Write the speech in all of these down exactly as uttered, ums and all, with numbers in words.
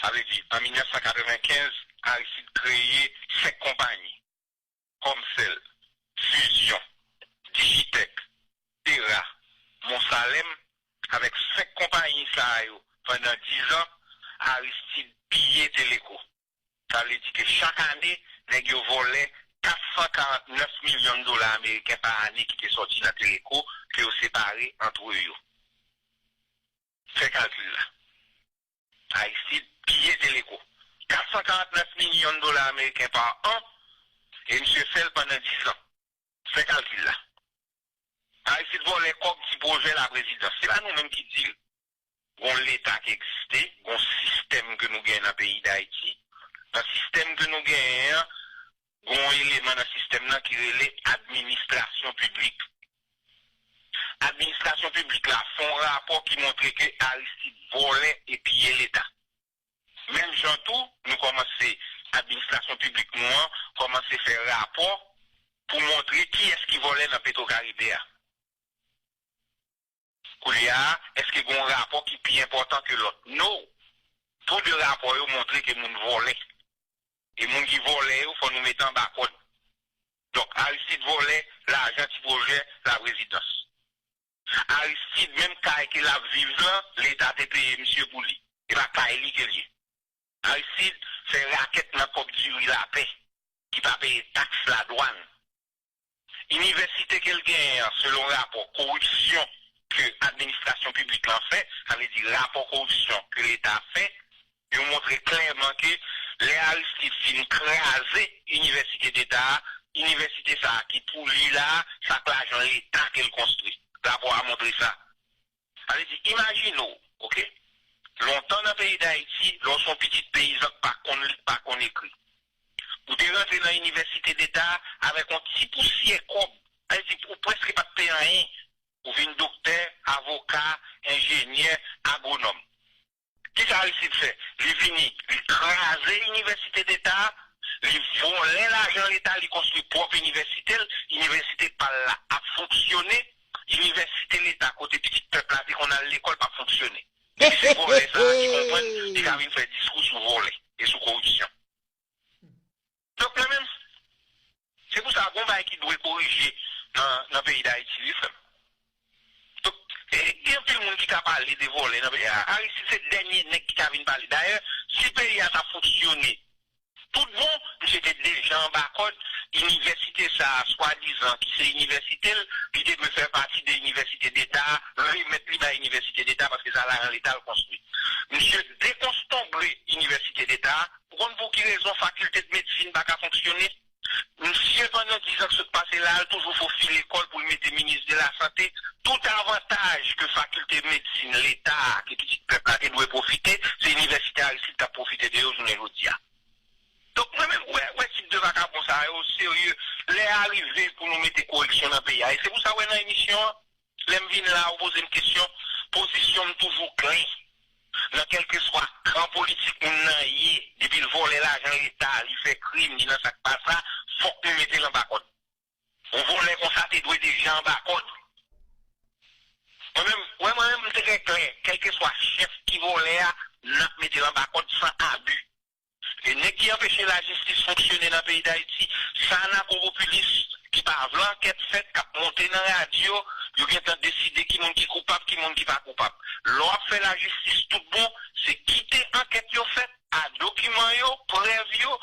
Sa vle di, an mil nèf san katrevenkenz, Aristide kreye senk konpayi, Comcel, Fusion, Digitech, Terra, Monsalem, avèk senk konpayi sa yo, pandan dizan, Aristide piye Teleco. Sa vle di ke chak ane, nèg yo vòlè kat san karant nèf milyon dola ameriken pa ane ki te sòti nan Teleco, ke yo separe ant yo. Fè kalkil la. Aristide piye Teleco. Kat san karant nèf milyon dola ameriken pa an, e misye fè l pandan dizan. Fè kalkil la. Aristide vòlè kòb ti pwojè laprezidans. Se pa nou menm ki di l. Gon Leta ki egziste, gon sistèm ke nou genyen nan peyi Dayiti. Nan sistèm ke nou genyen an, gon eleman nan sistèm nan ki rele administrasyon piblik. Administrasyon piblik la fè yon rapò ki montre ke Aristide vòlè e piye Leta. Menm jan tou, nou kòmanse, administrasyon piblik nou an kòmanse fè rapò pou montre kiyès ki vòlè nan Petwokaribe a. Koulye a, èske gen yon rapò ki pi enpòtan ke lòt? No! Tou de rapò yo montre ke moun vòlè. E moun ki vòlè yo, fò nou mete anba kòd. Donk, Aristide vòlè lajan ti pwojè laprezidans. Aristide, menm kay ke l ap viv lan, Leta te peye misye pou li. E pa kay li ke l ye. Aristide fè rakèt nan kòb diri lapè, ki pa peye taks ladwàn. Inivèsite ke l genyen an, selon rapò koripsyon ke administrasyon piblik lan fè, sa vle di rapò koripsyon ke Leta fè, yo montre klèman ke lè Aristide fin kraze inivèsite Deta a, inivèsite sa a ki pou li la, sa k lajan Leta ke l konstwi. Rapò a montre sa. Sa vle di, imajine w, oke? Lontan nan peyi Dayiti, lè w se yon pitit peyizan k pa konn li, k pa konn ekri, ou te rantre nan inivèsite Deta avèk yon ti pousyè kòb, sa vle di, ou prèske pa t peye anyen. Ou vin doktè, avoka, enjenyè, agwonòm. Kisa Aristide fè? Li vini, li kraze inivèsite Deta a, li vòlè lajan Leta, li konstwi pwòp inivèsite l, inivèsite pa l la ap fonksyone, inivèsite Leta kote pitit pèp la te konn al lekòl p ap fonksyone. Epi se vòlè sa a ki konprann li ka vin fè diskou sou vòlè e sou koripsyon. Donk, mwen menm, se pou sa, gon bagay ki dwe korije nan, nan peyi Dayiti, wi, frè m. Donk, e, gen anpil moun ki ka pale de vòlè nan peyi a. Aristide se dènye nèg ki ka vin pale. Dayè, si peyi a ta fonksyone tout bon, misye te deja anba kòd, inivèsite sa a, swadizan, ki se inivèsite l, li te dwe fè pati de inivèsite Deta a, remèt li bay inivèsite Deta, paske sa lajan Leta l konstwi. Misye dekonstonbre inivèsite Deta a, Ou konn pou ki rezon fakilte de medsin pa ka fonksyone? Misye, pandan dizan k sot pase la, l toujou fofile kò l pou l mete minis de lasante. Tout avantaj ke fakilte medsin Leta a, ke pitit pèp la te dwe pwofite, se inivèsite Aristide k ap pwofite de yo jounen jodi a. Donk, mwen menm, wè, wè tip de vakabon sa yo, serye, lè a rive pou nou mete koreksyon nan peyi a. E se pou sa, wè, nan emisyon an, Lè m vin la, ou poze m kesyon, pozisyon m toujou klè. Nan kèlkeswa kan politik moun nan ye, depi l vòlè lajan Leta, li fè krim, li nan sa k pa sa, fòk nou mete l anba kòd. Yon vòlè konsa te dwe deja anba kòd. Mwen menm, wè, mwen menm, m trè klè, kèlkeswa chèf ki vòlè a, n ap mete l anba kòd san abi. E nèg ki anpeche lajistis fonksyone nan peyi Dayiti, sa nakopopilis ki pa vle ankèt fèt, k ap monte nan radyo, yo gentan deside ki moun ki koupab, ki moun ki pa koupab. Lè w ap fè lajistis tout bon, se kite ankèt yo fèt, a dokiman yo, prèv yo,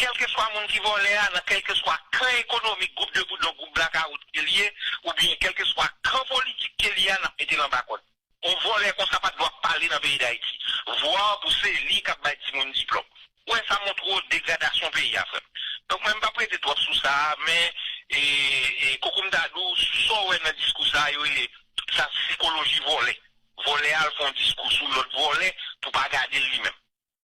kèlkeswa moun ki vòlè a, nan kèlkeswa kan ekonomik, gwoup de boudon, gwoup blakawout ke l ye, oubyen kèlkeswa kan politik ke l ye a, n ap mete l anba kòd. Yon vòlè konsa pa t dwe ap pale nan peyi Dayiti. Vwa pou se li k ap bay timoun diplòm. Ou wè, sa montre w degradasyon peyi a, frè m. Donk, mwen, m p ap rete twòp sou sa a, men, e, e, koukou m ta di w, sa w wè nan diskou sa a, yo rele sa sikoloji vòlè. Vòlè a al fè yon diskou sou lòt vòlè pou pa gade l li menm.